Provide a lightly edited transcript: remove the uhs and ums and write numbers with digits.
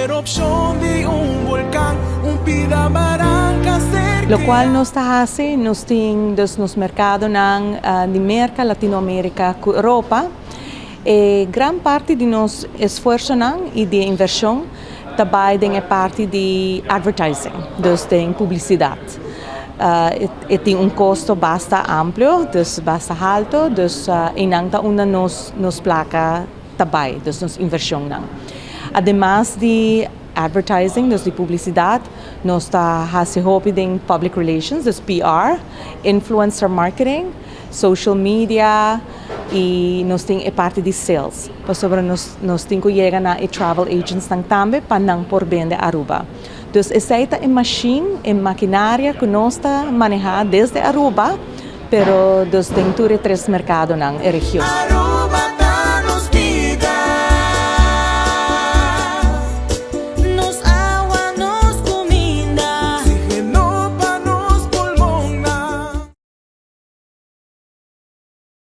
Erupcion di un volcan, un pida baranca cerca. Locual nos ta haci, nos tin dus nos mercadonan di Merca, Latinoamerica cu Europa. E gran parti di nos esfuersonan y di inversion ta bay den e parti di advertising, dus den publicidad. E tin un costo basta amplio, dus basta halto, dus eynan ta unda nos placa ta bay, dus nos inversionnan. Ademas di advertising, dus di publicidad, nos ta haci hopi den public relations, dus PR, influencer marketing, social media y nos tin e parti di sales. Pasobra nos tin cu yega na e travel agents nan tambe pa nan por bende Aruba. Dus esey ta e machine, e maquinaria cu nos ta maneha desde Aruba, pero dus den tur e tres mercadonan e region. Aruba.